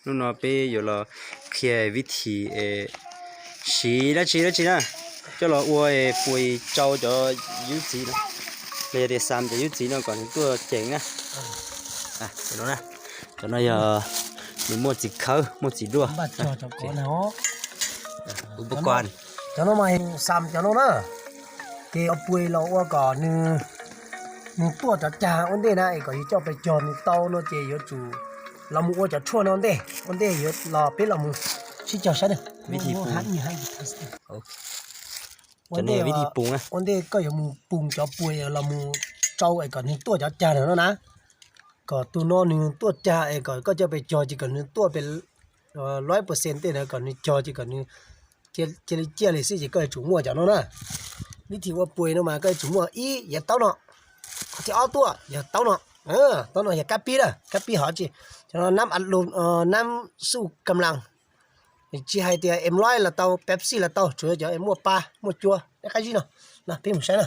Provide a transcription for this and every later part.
Hnub no peb yuav los qhia vib thim siv dab tsi dab tsi na, coj los ua pua tsau cov yub txiv no, los yog tias xam cov yub txiv no kom nws tuaj ceev na. Cov no yog nws muaj txiv khawb muaj txiv duaj. Cov no mas xam cov no na, ces ua pua los ua kom nws tuaj cov cag ua ntej na es kom yus coj pes cog nws tau no ces yuav tsum los mus ua cov tshuaj no ntej, ua ntej yuav los peb los mus sib cog saib na. Ua ntej koj yuav mus pum cov pua los mus tsau es kom nws tuaj cov cag ntawm no na, kom tus no nws tuaj cag es kom koj coj pes cog ces kom nws tuaj pes laib percent tej ntawd kom nws cog ces kom nws cia li ciaj li xwb ces koj yuav tsum muaj cov no na. Vib thim ua pua no mas koj yuav tsum muaj ib yog taub no, qhov thib ob tuaj yog taub no, taub no yog kab pib na, kab pib hov tsis, cov no nab xuj kam las, tsis hais tias em laib los tau, Pepsi los tau, tsuas yog cov muaj pa muaj cua, qab zib no. No peb mus saib na.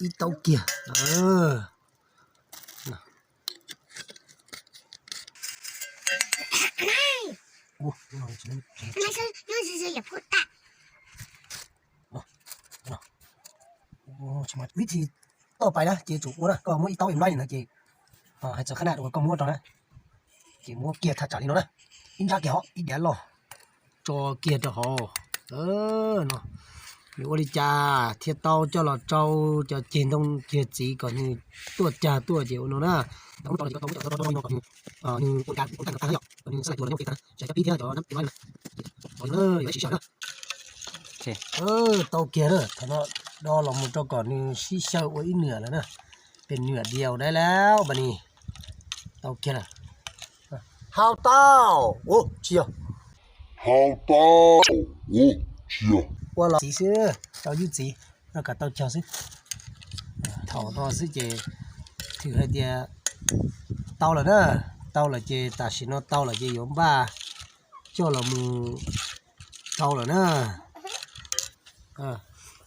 Ib taub kiag. Vib thim toj pais na ces tsum ua na, koj muab ib taub em laib no ces hais txog qhab na uas koj muab rau na, ces muab kiag thaj tsam li no na, ib nrab kiag hov ib diav loj tso kiag rau hauv no. Nws ua li cas thiaj tau coj los rau cov ceg ntoo ceg txiv kom nws tuaj cag tuaj ces ua no na. Tau muab rau no ces koj tau muab cov no rau no kom nws, nws ua li cas ua tag nrho tag yom, kom nws xab lais tua los nyob ua li cas na, tsis hais cov pib thiab cov em laib na. Yuav sib xyaw na. Tau kiag na, thaum no do los mus rau kom nws sib xyaw ua ib nwiam lawm na. Pem nwiam diaus dai lauj npawg ni. Tau kiag lawm. Hau tau, tsis yog. Hau tau, tsis yog. Ua los txiv xwb, rau yub txiv, rau kom tau cog xwb. Thaum no xwb ces thwm hais tias tau lawm na, tau lawm ces tam sim no tau lawm ces yuav npaj coj los mus rau lawm na.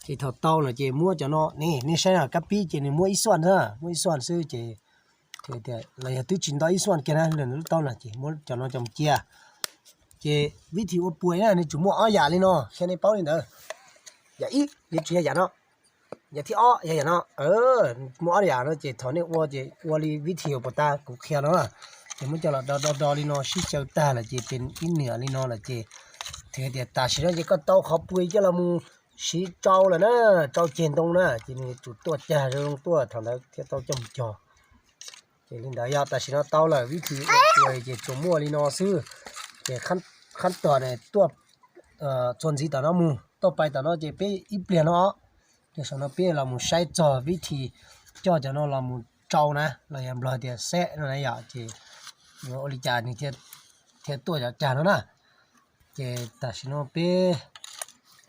Ces thaum tau lawm ces muab cov no, nej saib na, kab pib ces nws muab ib xuaj na, muab ib xuaj xwb ces los yog twb tsis nto ib xuaj kiag na, lub taub no ces muab cov no coj mus cia. Ces vib thim ua pua na nws tsum muaj ob yam li no, qhia nej paub li ntawd. Yam ib yuav tsum yog yam no, yam thib ob yog yam no. Muaj ob yam no ces thaum nej ua ces ua li vib thim uas puag ta kuv qhia no, ces muab coj los do do do li no sib xyaw tag lawm ces pem ib nwiam li no lawm ces thwm tias tam sim no ces koj tau qhov pua coj los mus siv tsau lawm na, tsau ceg ntoo na, ces nws tsum tuaj cag zoo tuaj thaum ntawd thiaj tau coj mus cog. Ces li ntawd yog tam sim no tau lawm, vib thim ua pua ces tsuas muaj li no xwb. Ces qhab tom ne tuaj txuas ntxiv tom no mus, tuaj pais tom no ces peb ib pliag no, pliag saum no peb los mus saib txog vib thim coj cov no los mus tsau na, los yog nplog tias xeb no na yom, ces yuav ua li cas nws thiaj tuaj cov cag no na. Ces tam sim no peb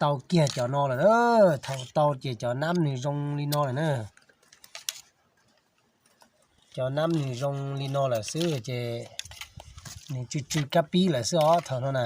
tau kiag cov no lawm, thaum tau ces cov nab nws zoo li no lawm na. Cov nab nws zoo li no lawm xwb ces nws tsw tsw kab pib lawm xwb os thaum no na.